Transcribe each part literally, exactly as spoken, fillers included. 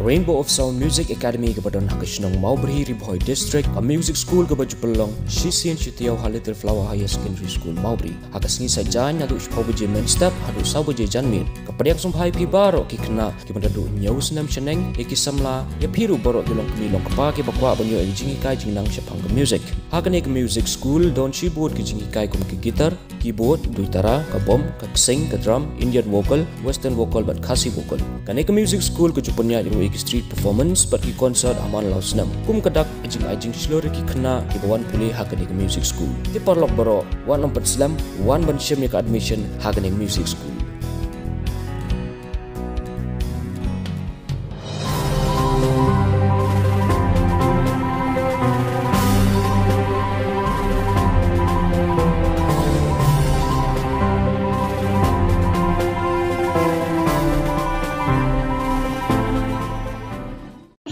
Rainbow of Sound Music Academy kaba don ha ka shnong Mawbri, Ri Bhoi District, ka music school kaba ju pynlong shisien shi taïew ha Little Flower Higher Secondary School, Mawbri. Ha ka sngi Saitjaiñ naduh shiphew baje mynstep haduh saw baje janmiet. Ka pdiang sngewbha ïa phi baroh ki khynnah kiba naduh hynñiew snem shaneng, ïa ki samla, ïa phi ruh baroh ki longkmie longkpa kiba kwah ban ïoh ïa ka jinghikai jingnang shaphang ka music. Ha kane ka music school don shibun ki jinghikai kum ka guitar, keyboard, duitara, ka bom, ka ksing, ka drum, Indian vocal, western vocal bad Khasi vocal. Kane ka music school ka ju pynïaid ruh ïa ki street performance bad ki concert ha man la u snem. Kum ka dak ka jingai jingshlur ïa ki khynnah kiba wan pule ha kane ka music school. Te paralok baroh, wat nym pat slem, wan ban shim ïa ka admission ha kane ka music school.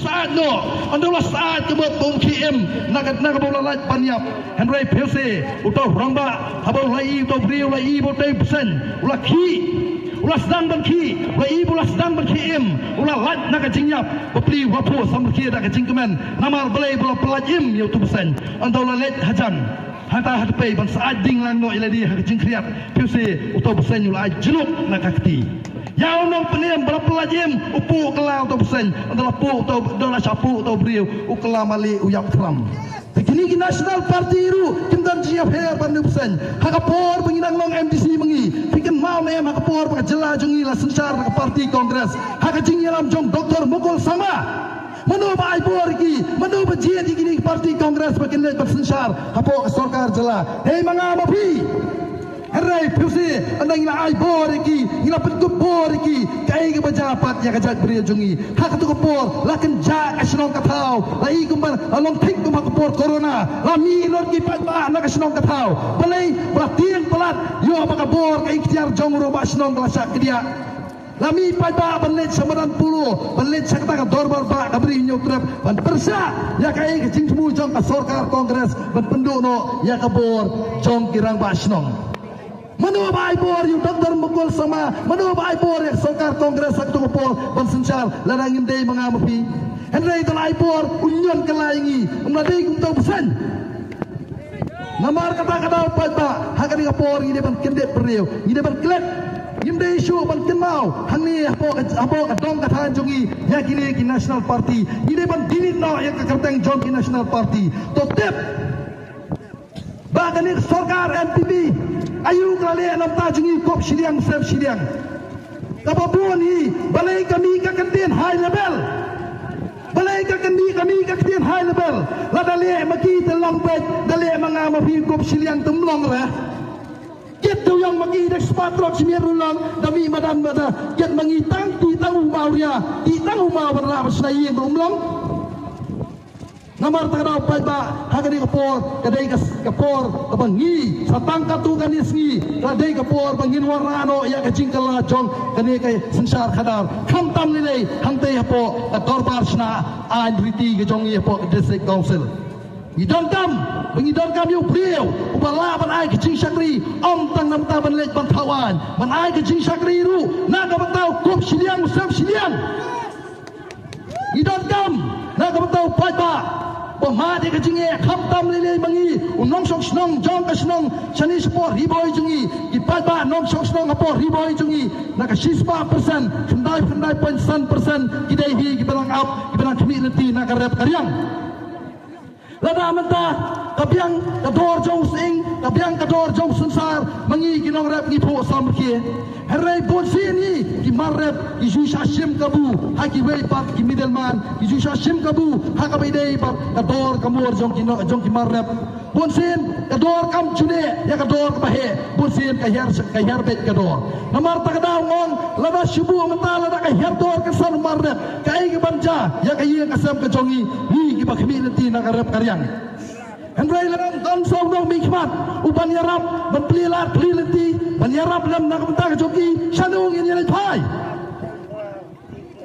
Syaid noh, ynda u la syaid ka mut ba um khie im na ka, na kaba u la lait ban ïap. Hynrei phi sngewthuh, uto u rangbah, haba u la ïohi uto u briew, u la ïohi ba utei u bseiñ, u la khie, u la sdang ban khie, u la ïohi ba u la sdang ban khie im, u la lait na ka jingïap. Bapli u la phuh samrkhie da ka jingkmen, namar balei ba u la pyllait im ïa uto u bseiñ. Ynda u la leit hajan, hangta ha dpei ban syaid ding lang noh ïa lade ha ka jingkhriat, phi sngewthuh, uto u bseiñ u la ai jnuk na ka kti. Ïa u nongpynim ba la pyllait im, u puh kylla uto u bseiñ, ynda la puh uto, ynda la shah puh uto u briew, u kylla mali, u ïap khram. Te kine ki National Party ruh kim don jingïapher bad une u bseiñ. Ha ka por ba ngi dang long M D C ma ngi, phi kynmaw ne em, ha ka por ba ka jylla jong ngi la synshar da ka party Congress, ha ka jingïalam jong Doctor Mukul Sangma, mano ba ai bor ïa ki, mano ba jied ïa kine ki party Congress ba kin leit ban synshar hapoh ka sorkar jylla? Hei ma nga ma phi. Hynrei phi sngewthuh, ynda ngi la ai bor ïa ki, ngi la pynkup bor ïa ki, kaei kaba jia pat ïa ka jaitbynriew jong ngi? Ha kato ka por la kynjah ka shnong ka thaw, la i kumba la long thik kum ha ka por corona, la mih lut ki paidbah na ka shnong ka thaw. Balei ba la tieng palat, ïoh ba ka bor ka iktiar jong u rangbah shnong ka la shah kdiah? La mih paidbah ban leit sha madan polo, ban leit sha kata ka dorbar bah ka Bri Hynñiewtrep, ban pyrshah ïa kaei ka jingthmu jong ka sorkar Congress ban pynduh noh ïa ka bor jong ki rangbah shnong. Mano ba ai bor ïa u Doctor Mukul Sangma, mano ba ai bor ïa ka sorkar Congress ha kato ka por ban synshar, lada ngim dei ma nga ma phi? Hynrei da la ai bor, u ñion kylla ïa ngi, um la dei kum uto u bseiñ. Namar kata ka daw paidbah, ha kane ka por ngi dei ban kyndit briew, ngi dei ban klet. Ngim dei shuh ban kynmaw hangne hapoh ka, hapoh ka dong ka thaiñ jong ngi ïa kine ki National Party. Ngi dei ban delete noh ïa ka kyrteng jong ki National Party. To tip ba kane ka sorkar N P P, aïu ka la leh na bynta jong ngi, kup shiliang sem shiliang? Kaba bun hi, balei ka mih ka kyntien high level? Balei ka kyntien, ka mih ka kyntien high level? Lada leh ma ki te long beit, da leh ma nga ma phi kup shiliang te ym long re. Kit te u ïong ma ki da spah trok shimiet ruh long, da mih madan madan. Kit ma ngi tang ti tang u maw ria, ti tang u maw ban rah ban shna ïing ruh ym long. Namar kata ka daw paidbah, ha kane ka por ka dei ka, ka por kaba ngi, sa tang katto katne sngi ka dei ka por ba ngin wanrah noh ïa ka jingkylla jong kane ka synshar khadar. Khamtam lei lei hangtei hapoh ka dorbar shna aiñ riti ka jong ngi hapoh ka District Council. Ngi donkam ba ngi donkam ïa u briew uba lah ban ai ka jingshakri, ym tang na bynta ban leit ban thaw aiñ, ban ai ka jingshakri ruh na ka bynta u kup shiliang u sem shiliang. Ngi donkam na ka bynta u paidbah ba mad ïa ka jingeh, khamtam lei lei ma ngi u nongshong shnong jong ka shnong shane shapoh Ri Bhoi jong ngi. Ki paidbah nongshong shnong hapoh Ri Bhoi jong ngi na ka shispah percent, khyndai, khyndai point san percent ki dei hi kiba nang ap, kiba nang khmih lynti na ka rep ka riang. Lada mynta ka biang ka dor jong u sying, ka biang ka dor jong u synsar, ma ngi ki nongrep ngi phuh samrkhie. Hynrei bunsien hi ki mar rep ki ju shah shim kabu ha kiwei pat ki middleman, ki ju shah shim kabu ha kaba ïadei bad ka dor ka mur jong ki no-, jong ki mar rep. Bunsien ka dor kam ju neh ïa ka dor kaba heh, bunsien ka hiar, ka hiar beit ka dor. Namar kata ka daw nga ong, lada shu buh mynta lada ka hiar dor ka san u mar rep, kaei kaban jia ïa ka ïing ka sem ka jong ngi, ngi kiba khmih lynti na ka rep ka riang? Hynrei lada don sa u nongmihkhmat uban ïarap ban plie lad plie lynti, ban ïarap lem na ka bynta ka jong ki, shano ngin ïaleit phai?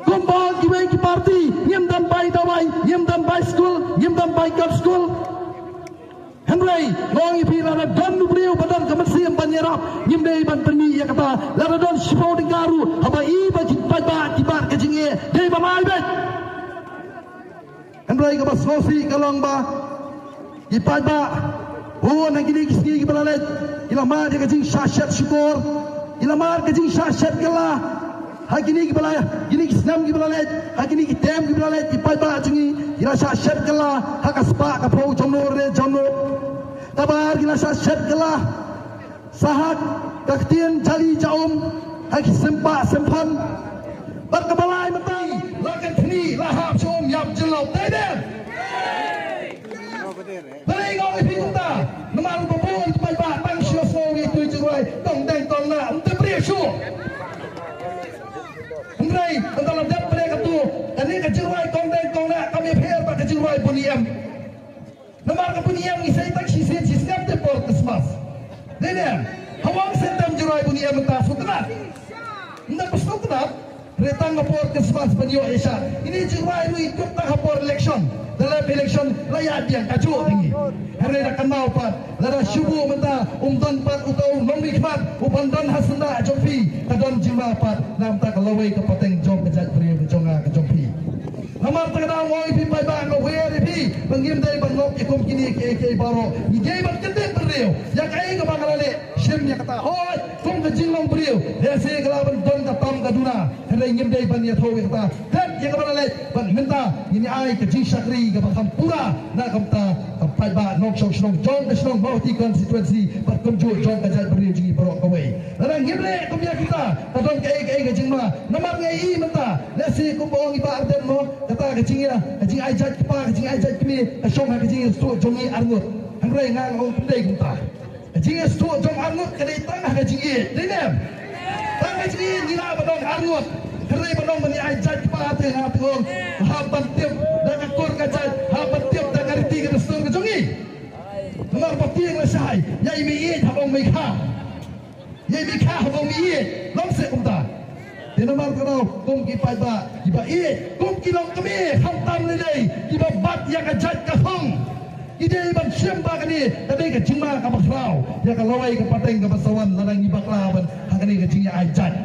Kumba ong kiwei ki party, ngim don bai dawai, ngim don bai skul, ngim don bai kot skul. Hynrei nga ong ïa phi, lada don u briew ba don ka mynsiem ban ïarap, ngim dei ban pynmih ïa kata. Lada don shiphew tyngka ruh, haba i ba ki paidbah ki bat ka jingeh, dei ban ai beit. Hynrei kaba sngewsih ka long ba ki paidbah, bun ha kine ki sngi kiba la leit, ki la mad ïa ka jingshah shet shukor, ki la mad ka jingshah shet kylla. Ha kine kiba la, kine ki snem kiba la leit, ha kine ki term kiba la leit, ki paidbah jong ngi ki la shah shet kylla ha ka spah ka phew jong no re jong no. Kaba ar ki la shah shet kylla sa ha ka ktien jali ja um ha ki sympa symphan. Bad kaba lai mynta la kan thni la hap sha um ïap jyllop, dei ne? Balei nga ong ïa phi kumta? Namar ba bun ki paidbah tang shu sngew ïa ki jingrwai kong deng kong nah, ym tip briew shuh. Hynrei ynda la dep pynleh katto, kane ka jingrwai kong deng kong nah kam ïapher bad ka jingrwai bun ïem. Namar ka bun ïem ngi sei tang shisien shisnem te por Christmas. Dei ne em? Hawang shen tam jingrwai bun ïem mynta sngewtynnat. Ynda phi sngewtynnat, re tang ha por Christmas ban ïoh ïa shah. Ine jingrwai ruh i kut tang ha por election. Da lep election la ïa biang kajuh te ngi. Hynrei da kynmaw pat, lada shu buh mynta um don pat uta u nongmihkhmat u ban don ha syndah jong phi, ka don jingma pat na ka bynta ka lawei ka pateng jong ka jaitbynriew ka jong nga ka jong phi. Namar kata ka daw nga ong ïa phi paidbah, nga wer ïa phi ba ngim dei ban ngop ïa kum kine kiei kiei baroh. Ngi dei ban kyndit briew ïa kaei kaba nga la leh. Shim ïa kata, hooid, kum ka jinglong briew, lehse ka lah ban don ka tam ka duna. Hynrei ngim dei ban ïathuh ïa kata. Dep ïa kaba la leh, ban mynta ngin ïa ai ka jingshakri kaba kham pura na ka bynta ka paidbah nongshong shnong jong ka shnong Mawhati constituency bad kumjuh jong ka jaitbynriew jong ngi baroh kawei. Lada ngim leh kum ïa kita, ka don kaei kaei ka jingma. Namar nga ïohi mynta, lehse kumba ong i Bah Ardent mo, kata ka jingïa, ka jingai jait kpa, ka jingai jait kmie, ka shong ha ka jingïasuk jong ngi arngut. Hynrei nga ong kam dei kumta. Ka jingïasuk jong arngut ka dei tang ha ka jingïeit. Dei ne em? Tang ka jingïeit ngi lah ban ong arngut. Hynrei ban ong ban ïa ai jait kpa te nga te ong. Hap ban tip da ka kur ka jait, hap ban tip da ka riti ka dustur ka jong ngi. Namar ba tieng lashai, ïa i meieit hap ong meikha. Ïa i meikha hap ong meieit. Long seh kumta. Te namar kata kum ki paidbah kiba ïeit, kum ki longkmie, khamtam lei lei kiba bat ïa ka jait ka thong. Ki dei ban shim ba kane ka dei ka jingma kaba khraw ïa ka lawei ka pateng kaba sa wan lada ngi bakla ban ha kane ka jingïa ai jait.